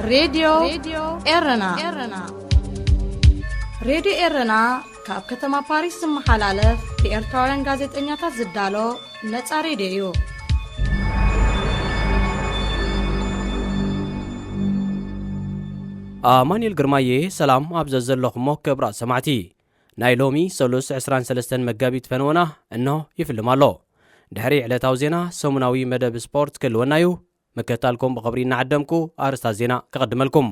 ሬድዮ ኤረና። ሬድዮ ኤረና ካብ ከተማ ፓሪስ ዝመሓላለፍ ብኤርትራውያን ጋዜጠኛታት ዝዳሎ ነጻ ሬድዮ እዩ። ኣማኑኤል ግርማየ፣ ሰላም ኣብ ዘዘለኹሞ ክቡራት ሰማዕቲ። ናይ ሎሚ ሰሉስ ዕስራን ሰለስተን መጋቢት ፈነወና እንሆ ይፍልም ኣሎ። ድሕሪ ዕለታዊ ዜና ሰሙናዊ መደብ ስፖርት ክህልወና እዩ። ምክትታልኩም ብኽብሪ እናዓደምኩ ኣርስታት ዜና ከቐድመልኩም።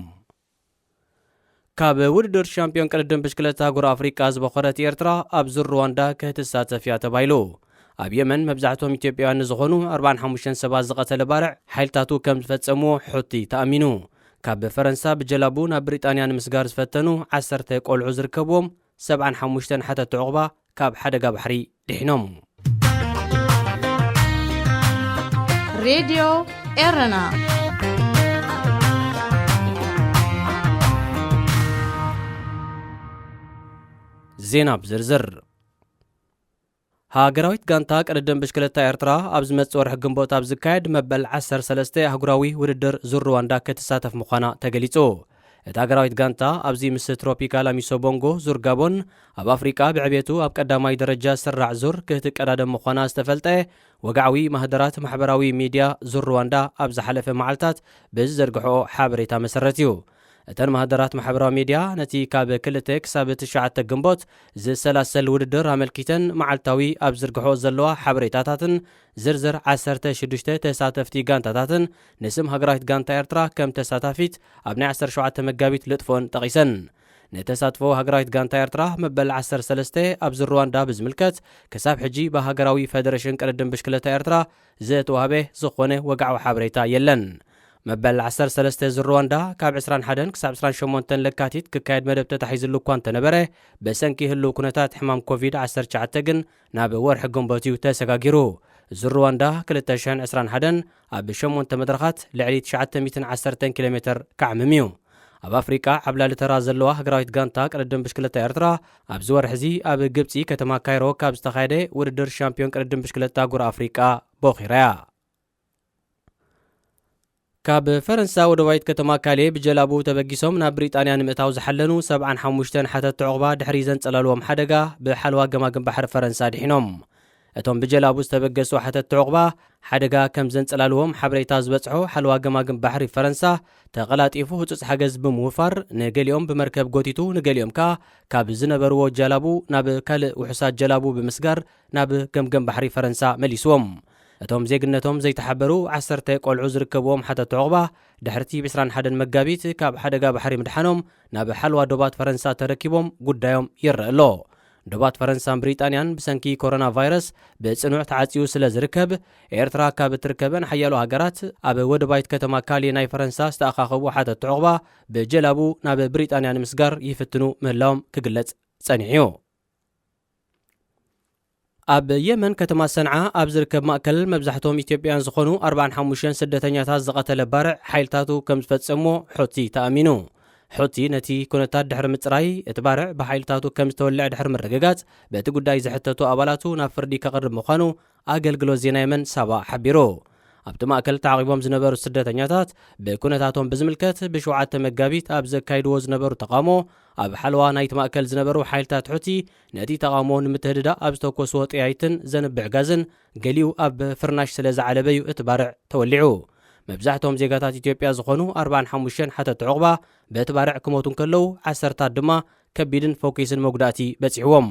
ካብ ውድድር ሻምፒዮን ቅድድም ብሽክለታ ኣህጉር ኣፍሪቃ ዝበኾረት ኤርትራ ኣብ ዙር ሩዋንዳ ክትሳተፍ እያ ተባሂሉ። ኣብ የመን መብዛሕትኦም ኢትዮጵያውያን ንዝኾኑ ኣርባዓን ሓሙሽተን ሰባት ዝቐተለ ባርዕ ሓይልታቱ ከም ዝፈጸምዎ ሑቲ ተኣሚኑ። ካብ ፈረንሳ ብጀላቡ ናብ ብሪጣንያ ንምስጋር ዝፈተኑ ዓሰርተ ቆልዑ ዝርከብዎም ሰብዓን ሓሙሽተን ሓተቲ ዑቕባ ካብ ሓደጋ ባሕሪ ድሒኖም። ሬድዮ ኤረና። ዜና ብዝርዝር። ሃገራዊት ጋንታ ቅድድም ብሽክለታ ኤርትራ ኣብ ዝመጽእ ወርሒ ግንቦት ኣብ ዝካየድ መበል ዓሰርተ ሰለስተ ኣህጉራዊ ውድድር ዙር ሩዋንዳ ክትሳተፍ ምዃና ተገሊጹ። እታ ሃገራዊት ጋንታ ኣብዚ ምስ ትሮፒካል ኣሚሶ ቦንጎ ዙር ጋቦን ኣብ ኣፍሪቃ ብዕቤቱ ኣብ ቀዳማይ ደረጃ ዝስራዕ ዙር ክትቀዳደም ምዃና ዝተፈልጠ ወግዓዊ ማህደራት ማሕበራዊ ሚድያ ዙር ሩዋንዳ ኣብ ዝሓለፈ መዓልታት ብዝዘርግሕኦ ሓበሬታ መሰረት እዩ። እተን ማህደራት ማሕበራዊ ሚድያ ነቲ ካብ ክልተ ክሳብ ትሽዓተ ግንቦት ዝሰላሰል ውድድር ኣመልኪተን መዓልታዊ ኣብ ዝርግሕኦ ዘለዋ ሓበሬታታትን ዝርዝር ዓሰርተ ሽዱሽተ ተሳተፍቲ ጋንታታትን ንስም ሃገራዊት ጋንታ ኤርትራ ከም ተሳታፊት ኣብ ናይ ዓሰርተ ሸውዓተ መጋቢት ልጥፎን ጠቒሰን። ንተሳትፎ ሃገራዊት ጋንታ ኤርትራ መበል ዓሰርተ ሰለስተ ኣብዚ ሩዋንዳ ብዝምልከት ክሳብ ሕጂ ብሃገራዊ ፈደረሽን ቅድድም ብሽክለታ ኤርትራ ዝተዋህበ ዝኾነ ወግዓዊ ሓበሬታ የለን። መበል ዓሰርተ ሰለስተ ዙር ሩዋንዳ ካብ ዕስራን ሓደን ክሳብ ዕስራን ሸሞንተን ለካቲት ክካየድ መደብ ተታሒዝሉ እኳ እንተነበረ፣ ብሰንኪ ህልው ኩነታት ሕማም ኮቪድ ዓሰርተ ትሽዓተ ግን ናብ ወርሒ ግንቦት እዩ ተሰጋጊሩ። ዙር ሩዋንዳ ክልተ ሽሕን ዕስራን ሓደን ኣብ ሸሞንተ መድረኻት ልዕሊ ትሽዓተ ሚእትን ዓሰርተን ኪሎ ሜትር ክዓምም እዩ። ኣብ ኣፍሪቃ ዓብላሊ ተራ ዘለዋ ሃገራዊት ጋንታ ቅድድም ብሽክለታ ኤርትራ ኣብዚ ወርሒ እዚ ኣብ ግብጺ ከተማ ካይሮ ካብ ዝተኻየደ ውድድር ሻምፒዮን ቅድድም ብሽክለታ ኣህጉር ኣፍሪቃ ቦኺራ እያ። ካብ ፈረንሳ ወደባዊት ከተማ ካሌ ብጀላቡ ተበጊሶም ናብ ብሪጣንያ ንምእታው ዝሓለኑ ሰብዓን ሓሙሽተን ሓተቲ ዑቕባ ድሕሪ ዘንጸላልዎም ሓደጋ ብሓለዋ ገማግም ባሕሪ ፈረንሳ ድሒኖም። እቶም ብጀላቡ ዝተበገሱ ሓተቲ ዑቕባ ሓደጋ ከም ዘንጸላልዎም ሓበሬታ ዝበጽሖ ሓለዋ ገማግም ባሕሪ ፈረንሳ ተቐላጢፉ ህጹጽ ሓገዝ ብምውፋር ንገሊኦም ብመርከብ ጎቲቱ ንገሊኦም ከኣ ካብ ዝነበርዎ ጀላቡ ናብ ካልእ ውሑሳት ጀላቡ ብምስጋር ናብ ገምገም ባሕሪ ፈረንሳ መሊስዎም። እቶም ዜግነቶም ዘይተሓበሩ ዓሰርተ ቆልዑ ዝርከብዎም ሓተቲ ዑቕባ ድሕርቲ ብ ዕስራን ሓደን መጋቢት ካብ ሓደጋ ባሕሪ ምድሓኖም ናብ ሓለዋ ዶባት ፈረንሳ ተረኪቦም ጉዳዮም ይረአ ኣሎ። ዶባት ፈረንሳን ብሪጣንያን ብሰንኪ ኮሮና ቫይረስ ብጽኑዕ ተዓጽዩ ስለ ዝርከብ፣ ኤርትራ ካብ እትርከበን ሓያሎ ሃገራት ኣብ ወደባይት ከተማ ካሌ ናይ ፈረንሳ ዝተኣኻኸቡ ሓተቲ ዑቕባ ብጀላቡ ናብ ብሪጣንያ ንምስጋር ይፍትኑ ምህላዎም ክግለጽ ጸኒሑ እዩ። ኣብ የመን ከተማ ሰንዓ ኣብ ዝርከብ ማእከል መብዛሕትኦም ኢትዮጵያውያን ዝኾኑ ኣርባዓን ሓሙሽተን ስደተኛታት ዝቐተለ ባርዕ ሓይልታቱ ከም ዝፈጸሞ ሑቲ ተኣሚኑ። ሑቲ ነቲ ኩነታት ድሕሪ ምጽራይ፣ እቲ ባርዕ ብሓይልታቱ ከም ዝተወልዐ ድሕሪ ምርግጋጽ፣ በቲ ጉዳይ ዝሕተቱ ኣባላቱ ናብ ፍርዲ ከቕርብ ምዃኑ ኣገልግሎት ዜና የመን ሳባ ሓቢሩ። ኣብቲ ማእከል ተዓቒቦም ዝነበሩ ስደተኛታት ብኩነታቶም ብዝምልከት ብሸውዓተ መጋቢት ኣብ ዘካይድዎ ዝነበሩ ተቓውሞ ኣብ ሓለዋ ናይቲ ማእከል ዝነበሩ ሓይልታት ሑቲ ነቲ ተቓውሞ ንምትህድዳእ ኣብ ዝተኮስዎ ጠያይትን ዘንብዕ ጋዝን ገሊኡ ኣብ ፍርናሽ ስለ ዝዓለበ እዩ እቲ ባርዕ ተወሊዑ። መብዛሕትኦም ዜጋታት ኢትዮጵያ ዝኾኑ ኣርባዓን ሓሙሽተን ሓተቲ ዑቕባ በቲ ባርዕ ክሞቱ እንከለዉ ዓሰርታት ድማ ከቢድን ፈኲስን መጉዳእቲ በጺሕዎም።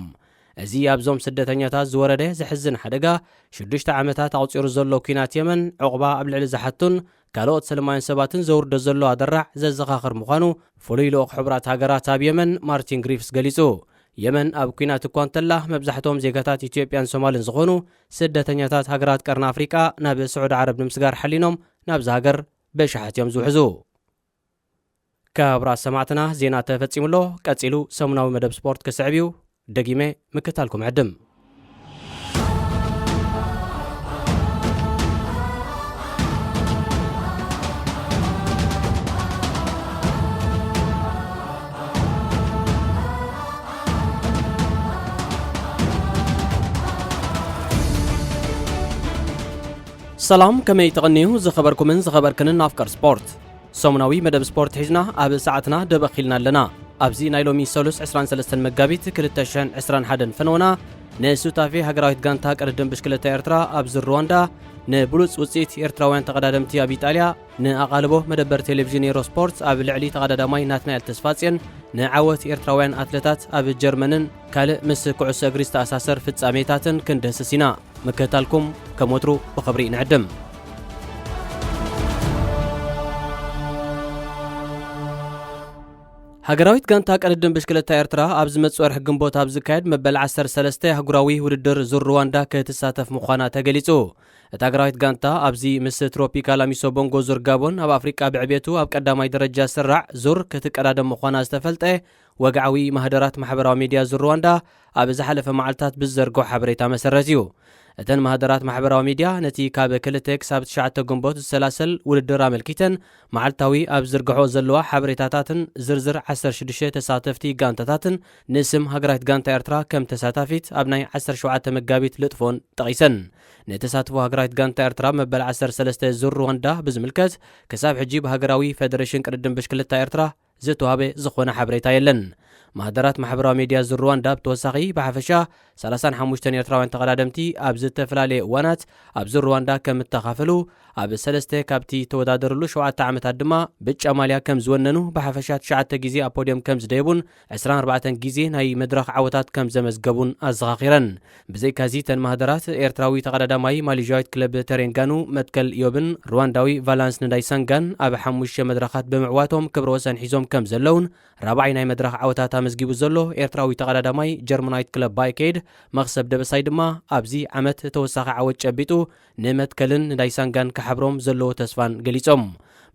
እዚ ኣብዞም ስደተኛታት ዝወረደ ዘሕዝን ሓደጋ ሽዱሽተ ዓመታት ኣቑጺሩ ዘሎ ኲናት የመን ዕቑባ ኣብ ልዕሊ ዝሓቱን ካልኦት ሰለማውያን ሰባትን ዘውርዶ ዘሎ ኣደራዕ ዘዘኻኽር ምዃኑ ፍሉይ ልኡኽ ሕቡራት ሃገራት ኣብ የመን ማርቲን ግሪፍስ ገሊጹ። የመን ኣብ ኲናት እኳ እንተላ መብዛሕትኦም ዜጋታት ኢትዮጵያን ሶማልን ዝኾኑ ስደተኛታት ሃገራት ቀርኒ ኣፍሪቃ ናብ ስዑዲ ዓረብ ንምስጋር ሓሊኖም ናብዚ ሃገር በሽሓት እዮም ዝውሕዙ። ክቡራት ሰማዕትና፣ ዜና ተፈጺሙ ኣሎ። ቀጺሉ ሰሙናዊ መደብ ስፖርት ክስዕብ እዩ። ደጊመ ምክታልኩም ዕድም። ሰላም፣ ከመይ ተቐንዩ ዝኸበርኩምን ዝኸበርክንን ኣፍቀር ስፖርት? ሰሙናዊ መደብ ስፖርት ሒዝና ኣብ ሰዓትና ደበኺልና ኣለና። ኣብዚ ናይ ሎሚ ሰሉስ ዕስራን ሰለስተን መጋቢት ክልተ ሽሕን ዕስራን ሓደን ፈነወና፣ ንሱታፌ ሃገራዊት ጋንታ ቅድድም ብሽክለታ ኤርትራ ኣብዚ ሩዋንዳ፣ ንብሉጽ ውጽኢት ኤርትራውያን ተቐዳደምቲ ኣብ ኢጣልያ፣ ንኣቓልቦ መደበር ቴሌቪዥን ኤሮ ስፖርት ኣብ ልዕሊ ተቐዳዳማይ ናትናኤል ተስፋጽዮን፣ ንዓወት ኤርትራውያን ኣትለታት ኣብ ጀርመንን ካልእ ምስ ኩዕሶ እግሪ ዝተኣሳሰር ፍጻሜታትን ክንድህስስ ኢና። ምክትታልኩም ከም ወትሩ ብኽብሪ ንዕድም። ሃገራዊት ጋንታ ቅድድም ብሽክለታ ኤርትራ ኣብ ዝመጽእ ወርሒ ግንቦት ኣብ ዝካየድ መበል ዓሰርተ ሰለስተ ኣህጉራዊ ውድድር ዙር ሩዋንዳ ክትሳተፍ ምዃና ተገሊጹ። እታ ሃገራዊት ጋንታ ኣብዚ ምስ ትሮፒካል ኣሚሶ ቦንጎ ዙር ጋቦን ኣብ ኣፍሪቃ ብዕቤቱ ኣብ ቀዳማይ ደረጃ ዝስራዕ ዙር ክትቀዳደም ምዃና ዝተፈልጠ ወግዓዊ ማህደራት ማሕበራዊ ሚድያ ዙር ሩዋንዳ ኣብ ዝሓለፈ መዓልታት ብዝዘርግሖ ሓበሬታ መሰረት እዩ። እተን ማህደራት ማሕበራዊ ሚድያ ነቲ ካብ ክልተ ክሳብ ትሽዓተ ግንቦት ዝሰላሰል ውድድር ኣመልኪተን መዓልታዊ ኣብ ዝዝርግሖ ዘለዋ ሓበሬታታትን ዝርዝር ዓሰርተ ሽዱሽተ ተሳተፍቲ ጋንታታትን ንስም ሃገራዊት ጋንታ ኤርትራ ከም ተሳታፊት ኣብ ናይ ዓሰርተ ሸውዓተ መጋቢት ልጥፎን ጠቒሰን። ንተሳትፎ ሃገራዊት ጋንታ ኤርትራ መበል ዓሰርተ ሰለስተ ዙር ሩዋንዳ ብዝምልከት ክሳብ ሕጂ ብሃገራዊ ፌደሬሽን ቅድድም ብሽክለታ ኤርትራ ዝተዋህበ ዝኾነ ሓበሬታ የለን። ማህደራት ማሕበራዊ ሚድያ ዙር ሩዋንዳ ብተወሳኺ ብሓፈሻ ሰላሳን ሓሙሽተን ኤርትራውያን ተቐዳደምቲ ኣብ ዝተፈላለየ እዋናት ኣብ ዙር ሩዋንዳ ከም እተኻፈሉ፣ ኣብ ሰለስተ ካብቲ ተወዳደርሉ ሸውዓተ ዓመታት ድማ ብጫ ማልያ ከም ዝወነኑ፣ ብሓፈሻ ትሽዓተ ግዜ ኣብ ፖድዮም ከም ዝደየቡን ዕስራን ኣርባዕተን ግዜ ናይ መድረኽ ዓወታት ከም ዘመዝገቡን ኣዘኻኺረን። ብዘይካዚ እተን ማህደራት ኤርትራዊ ተቐዳዳማይ ማሌዥያዊት ክለብ ተሬንጋኑ መትከል ኢዮብን ሩዋንዳዊ ቫላንስ ንዳይሳንጋን ኣብ ሓሙሽተ መድረኻት ብምዕዋቶም ክብረ ወሰን ሒዞም ከም ዘለውን ራብዓይ ናይ መድረኽ ዓወታት ኣመዝጊቡ ዘሎ ኤርትራዊ ተቐዳዳማይ ጀርመናዊት ክለብ ባይኬድ መኽሰብ ደበሳይ ድማ ኣብዚ ዓመት ተወሳኺ ዓወት ጨቢጡ ንመትከልን ንዳይሳንጋን ክሓብሮም ዘለዎ ተስፋን ገሊጾም።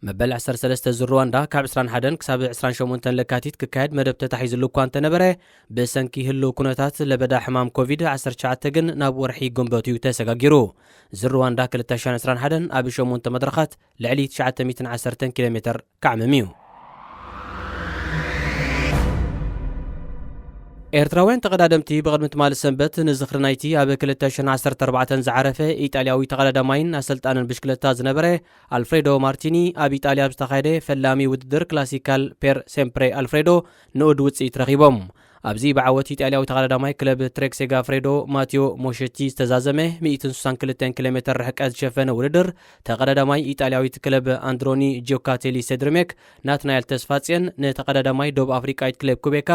መበል ዓሰርተ ሰለስተ ዙር ሩዋንዳ ካብ ዕስራን ሓደን ክሳብ ዕስራን ሸሞንተን ለካቲት ክካየድ መደብ ተታሒዝሉ እኳ እንተነበረ፣ ብሰንኪ ህልው ኩነታት ለበዳ ሕማም ኮቪድ ዓሰርተ ትሽዓተ ግን ናብ ወርሒ ግንቦት እዩ ተሰጋጊሩ። ዙር ሩዋንዳ ክልተ ሽሕን ዕስራን ሓደን ኣብ ሸሞንተ መድረኻት ልዕሊ ትሽዓተ ሚእትን ዓሰርተን ኪሎ ሜትር ክዓምም እዩ። ኤርትራውያን ተቐዳደምቲ ብቕድሚ ትማሊ ሰንበት ንዝኽሪ ናይቲ ኣብ ክልተ ሽሕን ዓሰርተ ኣርባዕተን ዝዓረፈ ኢጣልያዊ ተቐዳዳማይን ኣሰልጣንን ብሽክለታ ዝነበረ ኣልፍሬዶ ማርቲኒ ኣብ ኢጣልያ ኣብ ዝተኻየደ ፈላሚ ውድድር ክላሲካል ፔር ሴምፕሬ ኣልፍሬዶ ንኡድ ውጽኢት ረኺቦም። ኣብዚ ብዓወት ኢጣልያዊ ተቐዳዳማይ ክለብ ትሬክ ሴጋፍሬዶ ማቲዮ ሞሸቲ ዝተዛዘመ ሚእትን ስሳን ክልተን ኪሎ ሜትር ርሕቀት ዝሸፈነ ውድድር፣ ተቐዳዳማይ ኢጣልያዊት ክለብ ኣንድሮኒ ጂዮካቴሊ ሴድርሜክ ናትናኤል ተስፋጽዮን ንተቐዳዳማይ ደቡብ ኣፍሪቃዊት ክለብ ኩቤካ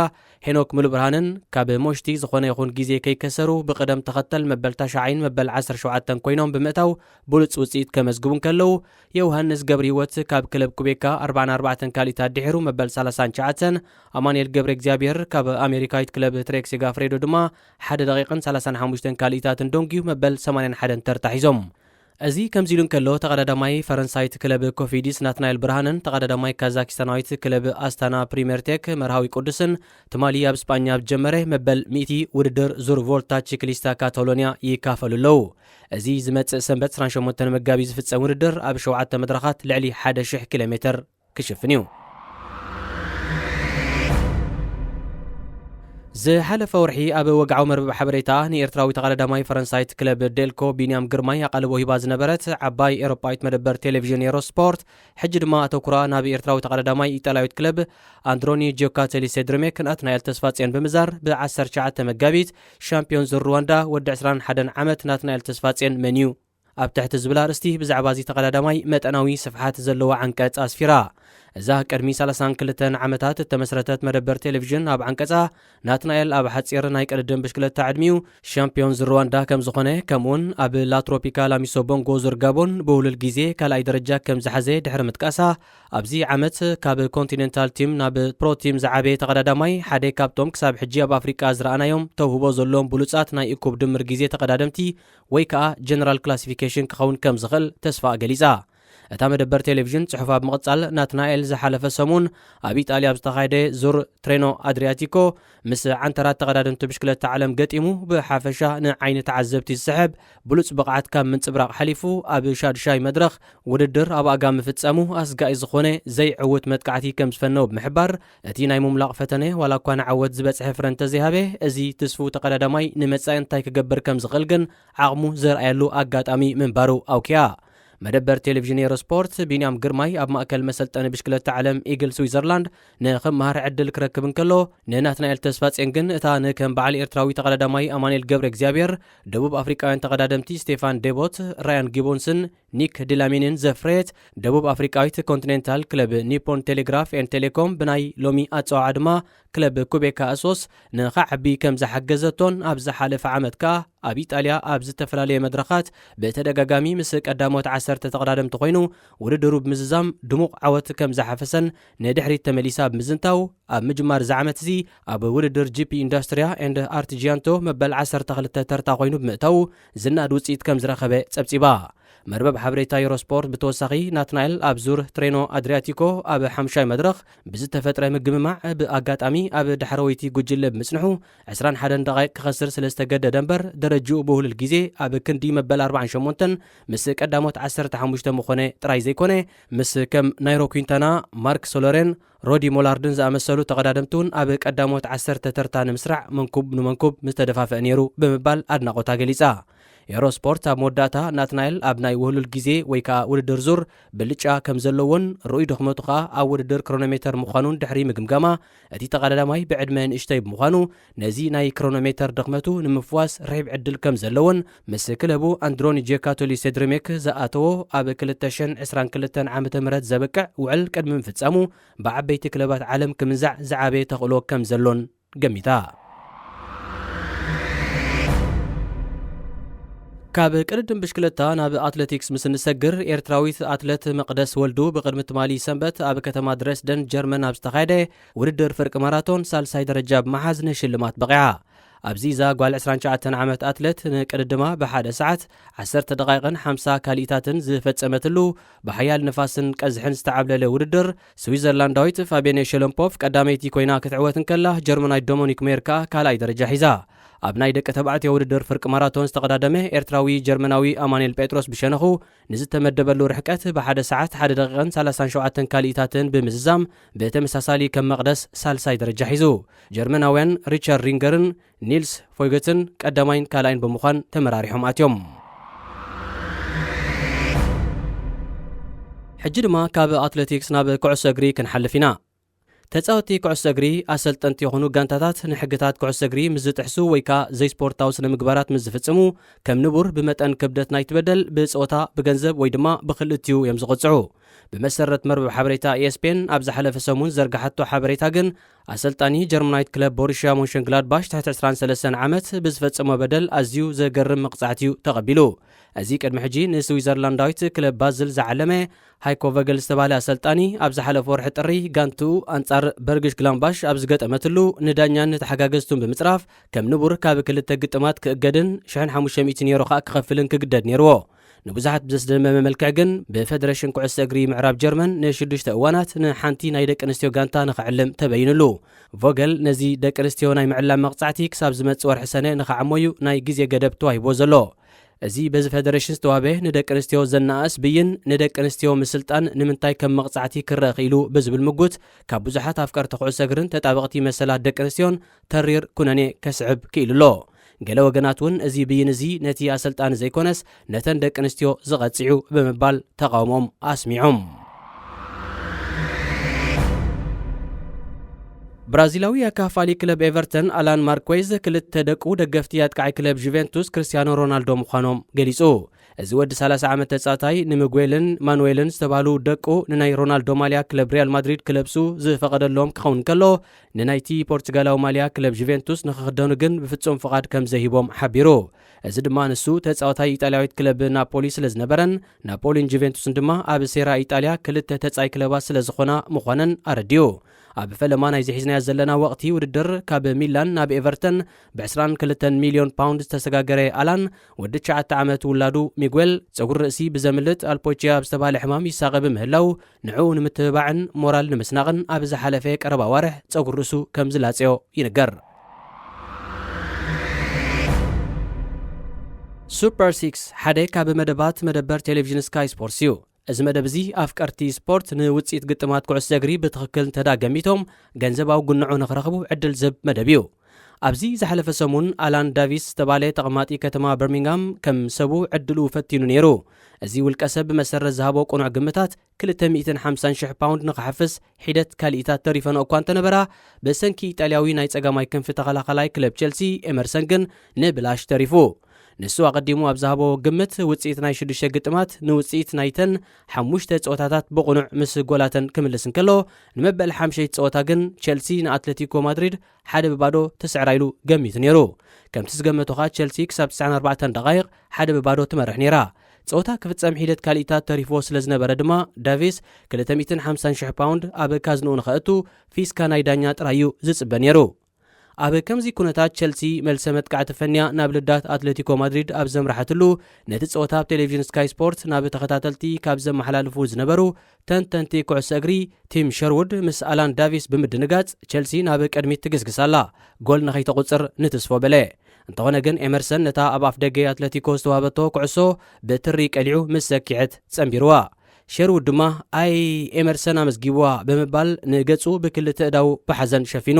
ሄኖክ ሙሉብርሃንን ካብ ሞሽቲ ዝኾነ ይኹን ግዜ ከይከሰሩ ብቕደም ተኸተል መበል ታሽዓይን መበል ዓሰርተ ሸውዓተን ኮይኖም ብምእታው ብሉጽ ውጽኢት ከመዝግቡ እንከለዉ፣ ዮውሃንስ ገብረህይወት ካብ ክለብ ኩቤካ ኣርባዓን ኣርባዕተን ካልኢታት ድሒሩ መበል ሰላሳን ትሽዓተን፣ ኣማኑኤል ገብረ እግዚኣብሔር ካብ ኣሜሪካዊት ክለብ ትሬክ ሴጋፍሬዶ ድማ ሓደ ደቂቕን ሰላሳን ሓሙሽተን ካልኢታትን ደንጉዩ መበል ሰማንያን ሓደን ተርታ ሒዞም። እዚ ከምዚ ኢሉ እንከሎ፣ ተቐዳዳማይ ፈረንሳይት ክለብ ኮፊዲስ ናትናኤል ብርሃንን ተቐዳዳማይ ካዛኪስታናዊት ክለብ ኣስታና ፕሪሜርቴክ መርሃዊ ቅዱስን ትማሊ ኣብ ስጳኛ ኣብ ዝጀመረ መበል ሚእቲ ውድድር ዙር ቮልታ ቺክሊስታ ካታሎንያ ይካፈሉ ኣለዉ። እዚ ዝመጽእ ሰንበት ዕስራን ሸሞንተን መጋቢት ዝፍጸም ውድድር ኣብ ሸውዓተ መድረኻት ልዕሊ ሓደ ሽሕ ኪሎ ሜትር ክሽፍን እዩ። ዝሓለፈ ወርሒ ኣብ ወግዓዊ መርበብ ሓበሬታ ንኤርትራዊ ተቐዳዳማይ ፈረንሳይት ክለብ ዴልኮ ቢንያም ግርማይ ኣቓልቦ ሂባ ዝነበረት ዓባይ ኤውሮጳዊት መደበር ቴሌቪዥን ኤሮ ስፖርት፣ ሕጂ ድማ ኣተኩራ ናብ ኤርትራዊ ተቐዳዳማይ ኢጣልያዊት ክለብ ኣንድሮኒ ጂዮካቴሊ ሴድርሜክ ናትናኤል ተስፋጽዮን ብምዛር፣ ብ ዓሰርተ ትሽዓተ መጋቢት ሻምፒዮን ዙር ሩዋንዳ ወዲ ዕስራን ሓደን ዓመት ናትናኤል ተስፋጽዮን መን እዩ? ኣብ ትሕቲ ዝብል ኣርእስቲ ብዛዕባ እዚ ተቐዳዳማይ መጠናዊ ስፍሓት ዘለዎ ዓንቀጽ ኣስፊራ። እዛ ቅድሚ ሰላሳን ክልተን ዓመታት እተመስረተት መደበር ቴሌቪዥን ኣብ ዓንቀጻ፣ ናትናኤል ኣብ ሓጺር ናይ ቅድድም ብሽክለታ ዕድሚኡ ሻምፒዮን ዙር ሩዋንዳ ከም ዝኾነ፣ ከምኡውን ኣብ ላትሮፒካ ላሚሶ ቦንጎ ዙር ጋቦን ብውሉል ግዜ ካልኣይ ደረጃ ከም ዝሓዘ ድሕሪ ምጥቃሳ፣ ኣብዚ ዓመት ካብ ኮንቲኔንታል ቲም ናብ ፕሮ ቲም ዝዓበየ ተቐዳዳማይ፣ ሓደ ካብቶም ክሳብ ሕጂ ኣብ ኣፍሪቃ ዝረኣናዮም ተውህቦ ዘለዎም ብሉጻት ናይ እኩብ ድምር ግዜ ተቐዳደምቲ ወይ ከኣ ጀነራል ክላሲፊኬሽን ክኸውን ከም ዝኽእል ተስፋ ገሊጻ። እታ መደበር ቴሌቪዥን ጽሑፋ ብምቕጻል፣ ናትናኤል ዝሓለፈ ሰሙን ኣብ ኢጣልያ ኣብ ዝተኻየደ ዙር ትሬኖ ኣድሪያቲኮ ምስ ዓንተራት ተቐዳደምቲ ብሽክለታ ዓለም ገጢሙ፣ ብሓፈሻ ንዓይኒ ተዓዘብቲ ዝስሕብ ብሉጽ ብቕዓት ካብ ምንጽብራቕ ሓሊፉ፣ ኣብ ሻድሻይ መድረኽ ውድድር ኣብ ኣጋ ምፍጻሙ ኣስጋኢ ዝኾነ ዘይዕዉት መጥቃዕቲ ከም ዝፈነወ ብምሕባር፣ እቲ ናይ ምምላቕ ፈተነ ዋላ እኳ ንዓወት ዝበጽሐ ፍረ እንተዘይሃበ፣ እዚ ትስፉው ተቐዳዳማይ ንመጻኢ እንታይ ክገብር ከም ዝኽእል ግን ዓቕሙ ዘርኣየሉ ኣጋጣሚ ምንባሩ ኣውኪያ። መደበር ቴሌቪዥን ኤሮስፖርት ቢንያም ግርማይ ኣብ ማእከል መሰልጠኒ ብሽክለታ ዓለም ኢግል ስዊዘርላንድ ንኽመሃር ዕድል ክረክብ እንከሎ፣ ንናትናኤል ተስፋጼን ግን እታ ንከም በዓል ኤርትራዊ ተቐዳዳማይ ኣማኑኤል ገብረ እግዚኣብሔር፣ ደቡብ ኣፍሪቃውያን ተቐዳደምቲ ስቴፋን ዴቦት፣ ራያን ጊቦንስን ኒክ ዲላሚኒን ዘፍረየት ደቡብ ኣፍሪቃዊት ኮንቲኔንታል ክለብ ኒፖን ቴሌግራፍ ኤን ቴሌኮም ብናይ ሎሚ ኣጸዋዓ ድማ ክለብ ኩቤካ ኣሶስ ንኸዓቢ ከም ዝሓገዘቶን ኣብ ዝሓለፈ ዓመት ከኣ ኣብ ኢጣልያ ኣብ ዝተፈላለየ መድረኻት ብተደጋጋሚ ምስ ቀዳሞት ዓሰርተ ተቐዳደምቲ ኮይኑ ውድድሩ ብምዝዛም ድሙቕ ዓወት ከም ዝሓፈሰን ንድሕሪት ተመሊሳ ብምዝንታው ኣብ ምጅማር እዚ ዓመት እዚ ኣብ ውድድር ጂ ፒ ኢንዱስትሪያ ኤንድ ኣርቲጂያንቶ መበል ዓሰርተ ክልተ ተርታ ኮይኑ ብምእታው ዝናድ ውጽኢት ከም ዝረኸበ ጸብጺባ። መርበብ ሓበሬታ ዩሮስፖርት ብተወሳኺ ናትናኤል ኣብ ዙር ትሬኖ ኣድሪያቲኮ ኣብ ሓምሻይ መድረኽ ብዝተፈጥረ ምግምማዕ ብኣጋጣሚ ኣብ ዳሕረወይቲ ጉጅለ ብምጽንሑ ዕስራን ሓደን ደቓይቕ ክኸስር ስለ ዝተገደደ እምበር ደረጅኡ ብውህሉል ግዜ ኣብ ክንዲ መበል ኣርባዓን ሸሞንተን ምስ ቀዳሞት ዓሰርተ ሓሙሽተ ምኾነ ጥራይ ዘይኮነ ምስ ከም ናይሮ ኩንታና፣ ማርክ ሶሎሬን ሮዲ ሞላርድን ዝኣመሰሉ ተቐዳደምቲ እውን ኣብ ቀዳሞት ዓሰርተ ተርታ ንምስራዕ መንኩብ ንመንኩብ ምስ ተደፋፍአ ነይሩ ብምባል ኣድናቖታ ገሊጻ። ኤሮስፖርት ኣብ መወዳእታ ናትናኤል ኣብ ናይ ውህሉል ግዜ ወይ ከኣ ውድድር ዙር ብልጫ ከም ዘለዎን ርኡይ ድኽመቱ ከኣ ኣብ ውድድር ክሮኖሜተር ምዃኑን ድሕሪ ምግምጋማ እቲ ተቐዳዳማይ ብዕድመ ንእሽተይ ብምዃኑ ነዚ ናይ ክሮኖሜተር ድኽመቱ ንምፍዋስ ርሒብ ዕድል ከም ዘለዎን ምስ ክለቡ ኣንድሮኒ ጄካቶሊ ሴድሪሜክ ዝኣተዎ ኣብ ክልተ ሽሕን ዕስራን ክልተን ዓመተ ምህረት ዘብቅዕ ውዕል ቅድሚ ምፍጻሙ ብዓበይቲ ክለባት ዓለም ክምንዛዕ ዝዓበየ ተኽእሎ ከም ዘሎን ገሚታ። ካብ ቅድድም ብሽክለታ ናብ ኣትሌቲክስ ምስ እንሰግር፣ ኤርትራዊት ኣትለት መቕደስ ወልዱ ብቕድሚ ትማሊ ሰንበት ኣብ ከተማ ድሬስደን ጀርመን ኣብ ዝተኻየደ ውድድር ፍርቂ ማራቶን ሳልሳይ ደረጃ ብምሓዝ ንሽልማት በቒዓ። ኣብዚ እዛ ጓል ዕስራን ትሽዓተን ዓመት ኣትለት ንቅድድማ ብሓደ ሰዓት ዓሰርተ ደቓይቕን ሓምሳ ካሊኢታትን ዝፈጸመትሉ ብሓያል ንፋስን ቀዝሕን ዝተዓብለለ ውድድር፣ ስዊዘርላንዳዊት ፋቤኔ ሸለምፖፍ ቀዳመይቲ ኮይና ክትዕወት እንከላ፣ ጀርመናዊት ዶሞኒክ ሜር ከኣ ካልኣይ ደረጃ ሒዛ። ኣብ ናይ ደቂ ተባዕትዮ ውድድር ፍርቂ ማራቶን ዝተቐዳደመ ኤርትራዊ ጀርመናዊ ኣማኑኤል ጴጥሮስ ብሸነኹ ንዝተመደበሉ ርሕቀት ብሓደ ሰዓት ሓደ ደቂቕን ሰላሳን ሸውዓተን ካሊኢታትን ብምዝዛም ብተመሳሳሊ ከም መቕደስ ሳልሳይ ደረጃ ሒዙ። ጀርመናውያን ሪቻርድ ሪንገርን ኒልስ ፎይገትን ቀዳማይን ካልኣይን ብምዃን ተመራሪሖም ኣትዮም። ሕጂ ድማ ካብ ኣትሌቲክስ ናብ ኩዕሶ እግሪ ክንሓልፍ ኢና። ተጻወትቲ ኩዕሶ እግሪ፣ ኣሰልጠንቲ ይኹኑ ጋንታታት ንሕግታት ኩዕሶ እግሪ ምስ ዝጥሕሱ ወይ ከኣ ዘይስፖርታዊ ስነ ምግባራት ምስ ዝፍጽሙ፣ ከም ንቡር ብመጠን ክብደት ናይቲ በደል፣ ብጾታ፣ ብገንዘብ ወይ ድማ ብክልቲኡ እዮም ዝቕጽዑ። ብመሰረት መርበብ ሓበሬታ E S P N ኣብ ዝሓለፈ ሰሙን ዘርግሓቶ ሓበሬታ ግን፣ ኣሰልጣኒ ጀርመናዊት ክለብ ቦሩሽያ ሞንሸንግላድባሽ ትሕቲ ዕስራን ሰለስተን ዓመት ብዝፈጸሞ በደል ኣዝዩ ዘገርም መቕጻዕቲ እዩ ተቐቢሉ። እዚ ቅድሚ ሕጂ ንስዊዘርላንዳዊት ክለብ ባዝል ዝዓለመ ሃይኮ ቨገል ዝተባህለ ኣሰልጣኒ ኣብ ዝሓለፈ ወርሒ ጥሪ ጋንትኡ ኣንጻር በርግሽ ግላምባሽ ኣብ ዝገጠመትሉ ንዳኛን ንተሓጋገዝቱን ብምጽራፍ ከም ንቡር ካብ ክልተ ግጥማት ክእገድን ሽሕን ሓሙሽተ ሚእትን ዩሮ ከኣ ክኸፍልን ክግደድ ነይርዎ። ንብዙሓት ብዘስደመመ መልክዕ ግን ብፌደሬሽን ኩዕሶ እግሪ ምዕራብ ጀርመን ንሽዱሽተ እዋናት ንሓንቲ ናይ ደቂ ኣንስትዮ ጋንታ ንኽዕልም ተበይኑሉ። ቮገል ነዚ ደቂ ኣንስትዮ ናይ ምዕላም መቕጻዕቲ ክሳብ ዝመጽእ ወርሒ ሰነ ንኽዓሞዩ ናይ ግዜ ገደብ ተዋሂብዎ ዘሎ። እዚ በዚ ፌደሬሽን ዝተዋህበ ንደቂ ኣንስትዮ ዘነኣእስ ብይን፣ ንደቂ ኣንስትዮ ምስልጣን ንምንታይ ከም መቕጻዕቲ ክረአ ክኢሉ ብዝብል ምጉት፣ ካብ ብዙሓት ኣፍቀርቲ ኩዕሶ እግርን ተጣበቕቲ መሰላት ደቂ ኣንስትዮን ተሪር ኩነኔ ከስዕብ ክኢሉ ኣሎ። ገለ ወገናት እውን እዚ ብይን እዚ ነቲ ኣሰልጣኒ ዘይኮነስ ነተን ደቂ ኣንስትዮ ዝቐጽዕ እዩ ብምባል ተቓውሞኦም ኣስሚዖም። ብራዚላዊ ኣካፋሊ ክለብ ኤቨርተን ኣላን ማርኩዌዝ ክልተ ደቁ ደገፍቲ ኣጥቃዒ ክለብ ጁቬንቱስ ክርስቲያኖ ሮናልዶ ምዃኖም ገሊጹ። እዚ ወዲ ሰላሳ ዓመት ተጻዋታይ ንሚጉዌልን ማኑዌልን ዝተባህሉ ደቁ ንናይ ሮናልዶ ማልያ ክለብ ሪያል ማድሪድ ክለብሱ ዝፈቐደሎም ክኸውን ከሎ፣ ንናይቲ ፖርቹጋላዊ ማልያ ክለብ ጁቬንቱስ ንኽኽደኑ ግን ብፍጹም ፍቓድ ከም ዘይሂቦም ሓቢሩ። እዚ ድማ ንሱ ተጻዋታይ ኢጣልያዊት ክለብ ናፖሊ ስለ ዝነበረን፣ ናፖሊን ጁቬንቱስን ድማ ኣብ ሴራ ኢጣልያ ክልተ ተጻይ ክለባት ስለ ዝኾና ምዃነን ኣረዲኡ። ኣብ ፈለማ ናይዚ ሒዝናዮ ዘለና ወቕቲ ውድድር ካብ ሚላን ናብ ኤቨርተን ብዕስራን ክልተን ሚልዮን ፓውንድ ዝተሰጋገረ ኣላን፣ ወዲ ትሽዓተ ዓመት ውላዱ ሚጉዌል፣ ጸጉሪ ርእሲ ብዘምልጥ ኣልፖቺያ ኣብ ዝተባህለ ሕማም ይሳቐ ብምህላው፣ ንዕኡ ንምትብባዕን ሞራል ንምስናቕን ኣብ ዝሓለፈ ቀረባ ኣዋርሕ ጸጉሪ ርእሱ ከም ዝላጸዮ ይንገር። ሱፐር ሲክስ ሓደ ካብ መደባት መደበር ቴሌቪዥን ስካይ ስፖርትስ እዩ። እዚ መደብ እዚ ኣፍቀርቲ ስፖርት ንውጽኢት ግጥማት ኩዕሶ እግሪ ብትኽክል እንተዳ ገሚቶም ገንዘባዊ ጉንዖ ንኽረኽቡ ዕድል ዝህብ መደብ እዩ። ኣብዚ ዝሓለፈ ሰሙን ኣላን ዳቪስ ዝተባህለ ተቐማጢ ከተማ በርሚንግሃም ከም ሰቡ ዕድሉ ፈቲኑ ነይሩ። እዚ ውልቀ ሰብ ብመሰረት ዝሃቦ ቅኑዕ ግምታት ክልተ ሚእትን ሓምሳን ሽሕ ፓውንድ ንኽሓፍስ ሒደት ካልኢታት ተሪፈንኦ እኳ እንተነበራ፣ ብሰንኪ ኢጣልያዊ ናይ ጸጋማይ ክንፊ ተኸላኸላይ ክለብ ቸልሲ ኤመርሰን ግን ንብላሽ ተሪፉ። ንሱ ኣቐዲሙ ኣብ ዝሃቦ ግምት ውጽኢት ናይ ሽዱሽተ ግጥማት ንውጽኢት ናይተን ሓሙሽተ ጸወታታት ብቕኑዕ ምስ ጎላተን ክምልስ እንከሎ፣ ንመበል ሓምሸይቲ ጸወታ ግን ቸልሲ ንኣትለቲኮ ማድሪድ ሓደ ብባዶ ትስዕራ ኢሉ ገሚቱ ነይሩ። ከምቲ ዝገመቶ ኸኣ ቸልሲ ክሳብ ትስዓን ኣርባዕተን ደቓይቕ ሓደ ብባዶ ትመርሕ ነይራ። ጸወታ ክፍጸም ሒደት ካልኢታት ተሪፍዎ ስለ ዝነበረ ድማ ዳቪስ ክልተ ሚእትን ሓምሳን ሽሕ ፓውንድ ኣብ ካዝንኡ ንኸእቱ ፊስካ ናይ ዳኛ ጥራይ እዩ ዝጽበ ነይሩ። ኣብ ከምዚ ኩነታት ቸልሲ መልሰ መጥቃዕቲ ፈንያ ናብ ልዳት ኣትሌቲኮ ማድሪድ ኣብ ዘምራሓትሉ፣ ነቲ ጸወታ ኣብ ቴሌቪዥን ስካይ ስፖርት ናብ ተኸታተልቲ ካብ ዘመሓላልፉ ዝነበሩ ተንተንቲ ኩዕሶ እግሪ ቲም ሸርውድ ምስ ኣላን ዳቪስ ብምድንጋጽ ቸልሲ ናብ ቅድሚት ትግስግስ ኣላ፣ ጎል ንኸይተቑጽር ንትስፎ በለ። እንተኾነ ግን ኤመርሰን ነታ ኣብ ኣፍ ደገ ኣትለቲኮ ዝተዋህበቶ ኩዕሶ ብትሪ ቀሊዑ ምስ ሰኪዐት ጸንቢርዋ። ሸርውድ ድማ ኣይ ኤመርሰን ኣመዝጊብዋ ብምባል ንገጹ ብክልተ እዳው ብሓዘን ሸፊኑ።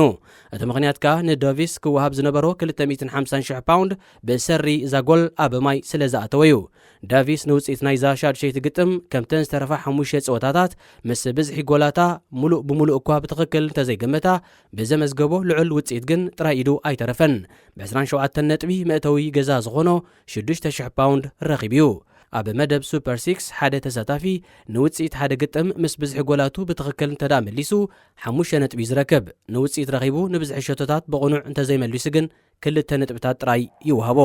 እቲ ምኽንያት ከኣ ንዳቪስ ክወሃብ ዝነበሮ ክልተ ሚእትን ሓምሳን ሽሕ ፓውንድ ብሰሪ እዛ ጎል ኣብ ማይ ስለ ዝኣተወ እዩ። ዳቪስ ንውጽኢት ናይዛ ሻድሸይቲ ግጥም ከምተን ዝተረፋ ሓሙሽተ ጸወታታት ምስ ብዝሒ ጎላታ ሙሉእ ብሙሉእ እኳ ብትኽክል እንተዘይገመታ፣ ብዘመዝገቦ ልዑል ውጽኢት ግን ጥራይ ኢዱ ኣይተረፈን። ብ ዕስራን ሸውዓተን ነጥቢ መእተዊ ገዛ ዝኾኖ ሽዱሽተ ሽሕ ፓውንድ ረኺቡ እዩ። ኣብ መደብ ሱፐር ሲክስ ሓደ ተሳታፊ ንውጽኢት ሓደ ግጥም ምስ ብዝሒ ጎላቱ ብትኽክል እንተደኣ መሊሱ ሓሙሽተ ነጥቢ እዩ ዝረክብ። ንውጽኢት ረኺቡ ንብዝሒ ሸቶታት ብቕኑዕ እንተዘይመሊሱ ግን ክልተ ነጥብታት ጥራይ ይወሃቦ።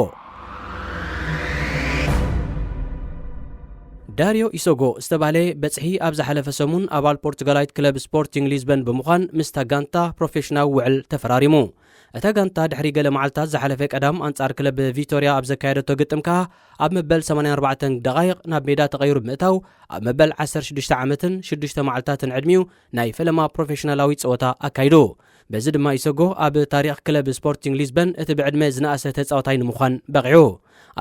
ዳርዮ ኢሶጎ ዝተባህለ በጽሒ ኣብ ዝሓለፈ ሰሙን ኣባል ፖርቱጋላዊት ክለብ ስፖርቲንግ ሊዝበን ብምዃን ምስታ ጋንታ ፕሮፌሽናዊ ውዕል ተፈራሪሙ። እታ ጋንታ ድሕሪ ገለ መዓልታት ዝሓለፈ ቀዳም ኣንጻር ክለብ ቪቶርያ ኣብ ዘካየደቶ ግጥም ከኣ ኣብ መበል ሰማንያን ኣርባዕተን ደቓይቕ ናብ ሜዳ ተቐይሩ ብምእታው ኣብ መበል ዓሰርተ ሽዱሽተ ዓመትን ሽዱሽተ መዓልታትን ዕድሚኡ ናይ ፈለማ ፕሮፌሽናላዊ ጸወታ ኣካይዱ። በዚ ድማ ኢሶጎ ኣብ ታሪኽ ክለብ ስፖርቲንግ ሊዝበን እቲ ብዕድመ ዝነኣሰ ተጻዋታይ ንምዃን በቒዑ።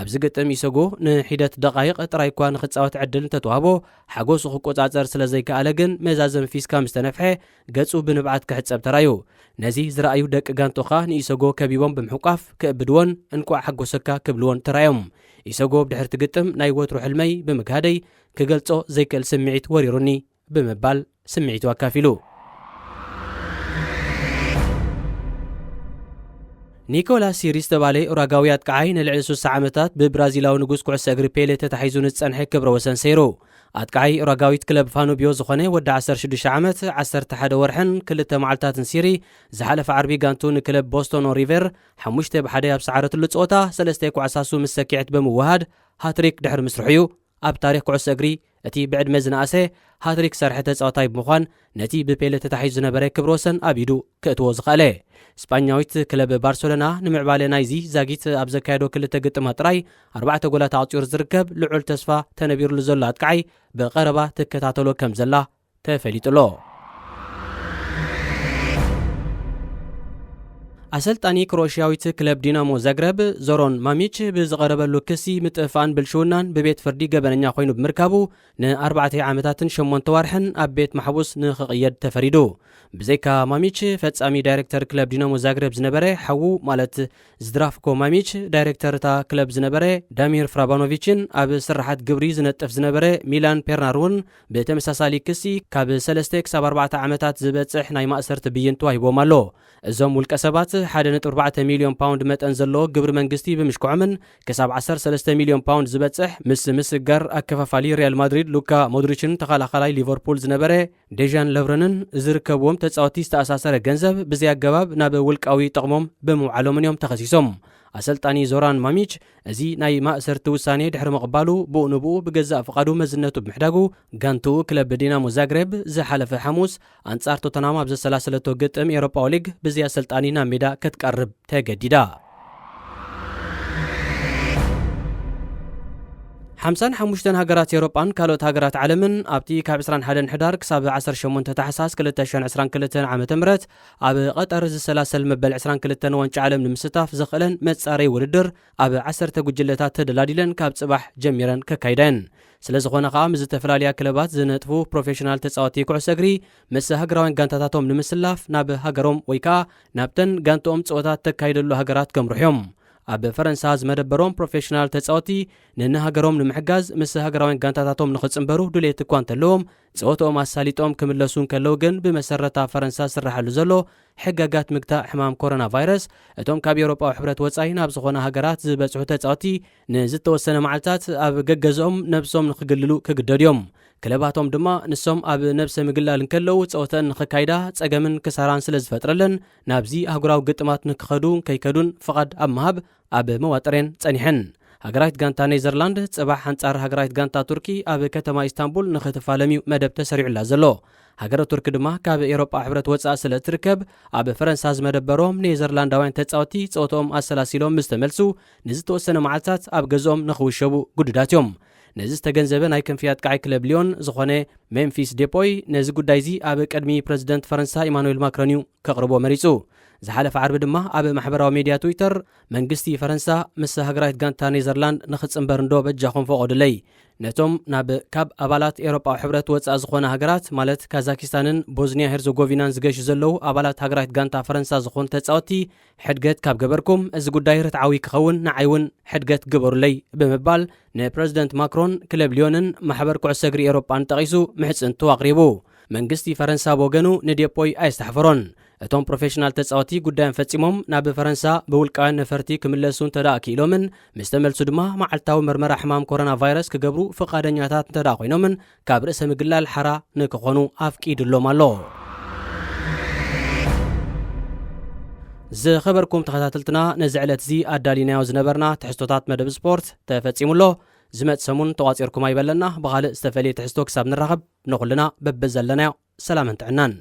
ኣብዚ ግጥም ኢሶጎ ንሒደት ደቓይቕ ጥራይ እኳ ንኽጻወት ዕድል እንተተዋህቦ፣ ሓጎሱ ክቆጻጸር ስለ ዘይከኣለ ግን መዛዘሚ ፊስካ ምስ ተነፍሐ ገጹ ብንብዓት ክሕጸብ ተራዩ። ነዚ ዝረኣዩ ደቂ ጋንቶኻ ንኢሶጎ ከቢቦም ብምሕቋፍ ክእብድዎን እንቋዕ ሓጎሰካ ክብልዎን ተራዮም። ኢሶጎ ብድሕርቲ ግጥም ናይ ወትሩ ሕልመይ ብምግሃደይ ክገልጾ ዘይክእል ስምዒት ወሪሩኒ ብምባል ስምዒቱ ኣካፊሉ። ኒኮላስ ሲሪ ዝተባህለ ኡራጋዊ ኣጥቃዓይ ንልዕሊ ስሳ ዓመታት ብብራዚላዊ ንጉስ ኩዕሶ እግሪ ፔሌ ተታሒዙ ንዝጸንሐ ክብረ ወሰን ሰይሩ። ኣጥቃዓይ ኡራጋዊት ክለብ ፋኑቢዮ ዝኾነ ወዲ ዓሰርተ ሽዱሽተ ዓመት፣ ዓሰርተ ሓደ ወርሕን ክልተ መዓልታትን ሲሪ ዝሓለፈ ዓርቢ ጋንቱ ንክለብ ቦስቶኖ ሪቨር ሓሙሽተ ብሓደ ኣብ ሰዓረትሉ ጸወታ ሰለስተ ኳዕሳሱ ምስ ሰኪዐት ብምውሃድ ሃትሪክ ድሕሪ ምስርሑ እዩ ኣብ ታሪኽ ኩዕሶ እግሪ እቲ ብዕድመ ዝነኣሰ ሃትሪክ ዝሰርሐ ተጻዋታይ ብምዃን ነቲ ብፔለ ተታሒዙ ዝነበረ ክብረ ወሰን ኣብ ኢዱ ከእትዎ ዝኸኣለ። ስጳኛዊት ክለብ ባርሰሎና ንምዕባለ ናይዚ ዛጊት ኣብ ዘካየዶ ክልተ ግጥማት ጥራይ ኣርባዕተ ጎላት ኣቕጺሩ ዝርከብ ልዑል ተስፋ ተነቢሩሉ ዘሎ ኣጥቃዓይ ብቐረባ ትከታተሎ ከም ዘላ ተፈሊጡ ኣሎ። ኣሰልጣኒ ክሮኤሽያዊት ክለብ ዲናሞ ዛግረብ ዞሮን ማሚች ብዝቐረበሉ ክሲ ምጥፍፋእን ብልሽውናን ብቤት ፍርዲ ገበነኛ ኮይኑ ብምርካቡ ንኣርባዕተ ዓመታትን ሸሞንተ ዋርሕን ኣብ ቤት ማሕቡስ ንኽቕየድ ተፈሪዱ። ብዘይካ ማሚች፣ ፈጻሚ ዳይሬክተር ክለብ ዲናሞ ዛግረብ ዝነበረ ሓዉ ማለት ዝድራፍኮ ማሚች፣ ዳይሬክተር እታ ክለብ ዝነበረ ዳሚር ፍራባኖቪችን ኣብ ስራሓት ግብሪ ዝነጥፍ ዝነበረ ሚላን ፔርናር እውን ብተመሳሳሊ ክሲ ካብ ሰለስተ ክሳብ ኣርባዕተ ዓመታት ዝበጽሕ ናይ ማእሰርቲ ብይን ተዋሂቦም ኣሎ። እዞም ውልቀ ሰባት ሓደ ነጥቢ ኣርባዕተ ሚልዮን ፓውንድ መጠን ዘለዎ ግብሪ መንግስቲ ብምሽክዖምን ክሳብ ዓሰርተ ሰለስተ ሚልዮን ፓውንድ ዝበጽሕ ምስ ምስጋር ኣከፋፋሊ ሪያል ማድሪድ ሉካ ሞድሪችን ተኸላኻላይ ሊቨርፑል ዝነበረ ዴዣን ለቭረንን ዝርከብዎም ተጻወትቲ ዝተኣሳሰረ ገንዘብ ብዘይ ኣገባብ ናብ ውልቃዊ ጥቕሞም ብምውዓሎምን እዮም ተኸሲሶም። ኣሰልጣኒ ዞራን ማሚች እዚ ናይ ማእሰርቲ ውሳኔ ድሕሪ ምቕባሉ፣ ብኡ ንብኡ ብገዛእ ፍቓዱ መዝነቱ ብምሕዳጉ፣ ጋንትኡ ክለብ ዲናሞ ዛግሬብ ዝሓለፈ ሓሙስ ኣንጻር ቶተናም ኣብ ዘሰላሰለቶ ግጥም ኤሮጳ ሊግ ብዘይ ኣሰልጣኒ ናብ ሜዳ ክትቀርብ ተገዲዳ። ሓምሳን ሓሙሽተን ሃገራት ኤውሮጳን ካልኦት ሃገራት ዓለምን ኣብቲ ካብ ዕስራን ሓደን ሕዳር ክሳብ ዓሰርተ ሸሞንተ ታሕሳስ ክልተ ሽሕን ዕስራን ክልተን ዓመተ ምህረት ኣብ ቐጠር ዝሰላሰል መበል ዕስራን ክልተን ዋንጫ ዓለም ንምስታፍ ዘኽእለን መጻረዪ ውድድር ኣብ ዓሰርተ ጉጅለታት ተደላዲለን ካብ ጽባሕ ጀሚረን ከካይዳ እየን። ስለ ዝኾነ ኸኣ ምስ ዝተፈላለያ ክለባት ዝነጥፉ ፕሮፌሽናል ተጻወቲ ኩዕሶ እግሪ ምስ ሃገራውያን ጋንታታቶም ንምስላፍ ናብ ሃገሮም ወይ ከኣ ናብተን ጋንትኦም ጸወታ ተካይደሉ ሃገራት ከምርሑ እዮም። ኣብ ፈረንሳ ዝመደበሮም ፕሮፌሽናል ተጻወቲ ንንሃገሮም ንምሕጋዝ ምስ ሃገራውያን ጋንታታቶም ንኽጽንበሩ ድሌት እኳ እንተለዎም፣ ጸወትኦም ኣሳሊጦም ክምለሱ እንከለዉ ግን ብመሰረታ ፈረንሳ ዝስራሓሉ ዘሎ ሕገጋት ምግታእ ሕማም ኮሮና ቫይረስ፣ እቶም ካብ ኤውሮጳዊ ሕብረት ወጻኢ ናብ ዝኾነ ሃገራት ዝበጽሑ ተጻወቲ ንዝተወሰነ መዓልታት ኣብ ገገዝኦም ነብሶም ንኽግልሉ ክግደዱ እዮም። ክለባቶም ድማ ንሶም ኣብ ነብሰ ምግላል እንከለዉ ጸወተን ንኽካይዳ ጸገምን ክሳራን ስለ ዝፈጥረለን፣ ናብዚ ኣህጉራዊ ግጥማት ንክኸዱ ከይከዱን ፍቓድ ኣብ ምሃብ ኣብ መዋጥሬን ጸኒሐን። ሃገራዊት ጋንታ ኔዘርላንድ ጽባሕ ኣንጻር ሃገራዊት ጋንታ ቱርኪ ኣብ ከተማ ኢስታንቡል ንኽትፋለም እዩ መደብ ተሰሪዑላ ዘሎ። ሃገረ ቱርኪ ድማ ካብ ኤውሮጳ ሕብረት ወጻእ ስለ እትርከብ፣ ኣብ ፈረንሳ ዝመደበሮም ኔዘርላንዳውያን ተጻወቲ ጸወትኦም ኣሰላሲሎም ምስ ተመልሱ ንዝተወሰነ መዓልታት ኣብ ገዝኦም ንኽውሸቡ ግዱዳት እዮም። ነዚ ዝተገንዘበ ናይ ክንፊ ኣጥቃዓይ ክለብ ሊዮን ዝኾነ ሜምፊስ ዴፖይ ነዚ ጉዳይ እዚ ኣብ ቅድሚ ፕረዚደንት ፈረንሳ ኢማኑኤል ማክሮን እዩ ከቕርቦ መሪጹ። ዝሓለፈ ዓርቢ ድማ ኣብ ማሕበራዊ ሜድያ ትዊተር መንግስቲ ፈረንሳ ምስ ሃገራዊት ጋንታ ኔዘርላንድ ንኽጽንበር እንዶ በጃኹም ፈቐዱለይ። ነቶም ናብ ካብ ኣባላት ኤውሮጳዊ ሕብረት ወጻኢ ዝኾነ ሃገራት ማለት ካዛኪስታንን ቦዝኒያ ሄርዞጎቪናን ዝገሹ ዘለዉ ኣባላት ሃገራዊት ጋንታ ፈረንሳ ዝኾኑ ተጻወቲ ሕድገት ካብ ገበርኩም፣ እዚ ጉዳይ ርትዓዊ ክኸውን ንዓይ እውን ሕድገት ግበሩለይ ብምባል ንፕረዚደንት ማክሮን፣ ክለብ ሊዮንን ማሕበር ኩዕሶ እግሪ ኤውሮጳን ጠቒሱ ምሕጽንትኡ ኣቕሪቡ። መንግስቲ ፈረንሳ ብወገኑ ንዴፖይ ኣየስተሕፈሮን። እቶም ፕሮፌሽናል ተጻወቲ ጉዳዮም ፈጺሞም ናብ ፈረንሳ ብውልቃውያን ነፈርቲ ክምለሱ እንተ ደኣ ክኢሎምን ምስ ተመልሱ ድማ መዓልታዊ መርመራ ሕማም ኮሮና ቫይረስ ክገብሩ ፍቓደኛታት እንተ ደኣ ኮይኖምን ካብ ርእሰ ምግላል ሓራ ንክኾኑ ኣፍቂዱሎም ኣሎ። ዝኸበርኩም ተኸታተልትና፣ ነዚ ዕለት እዚ ኣዳሊናዮ ዝነበርና ትሕዝቶታት መደብ ስፖርት ተፈጺሙ ኣሎ። ዝመጽእ ሰሙን ተቋጺርኩም ኣይበለና፣ ብኻልእ ዝተፈልየ ትሕዝቶ ክሳብ ንራኸብ ንኹልና በብዘለናዮ ሰላምን ጥዕናን።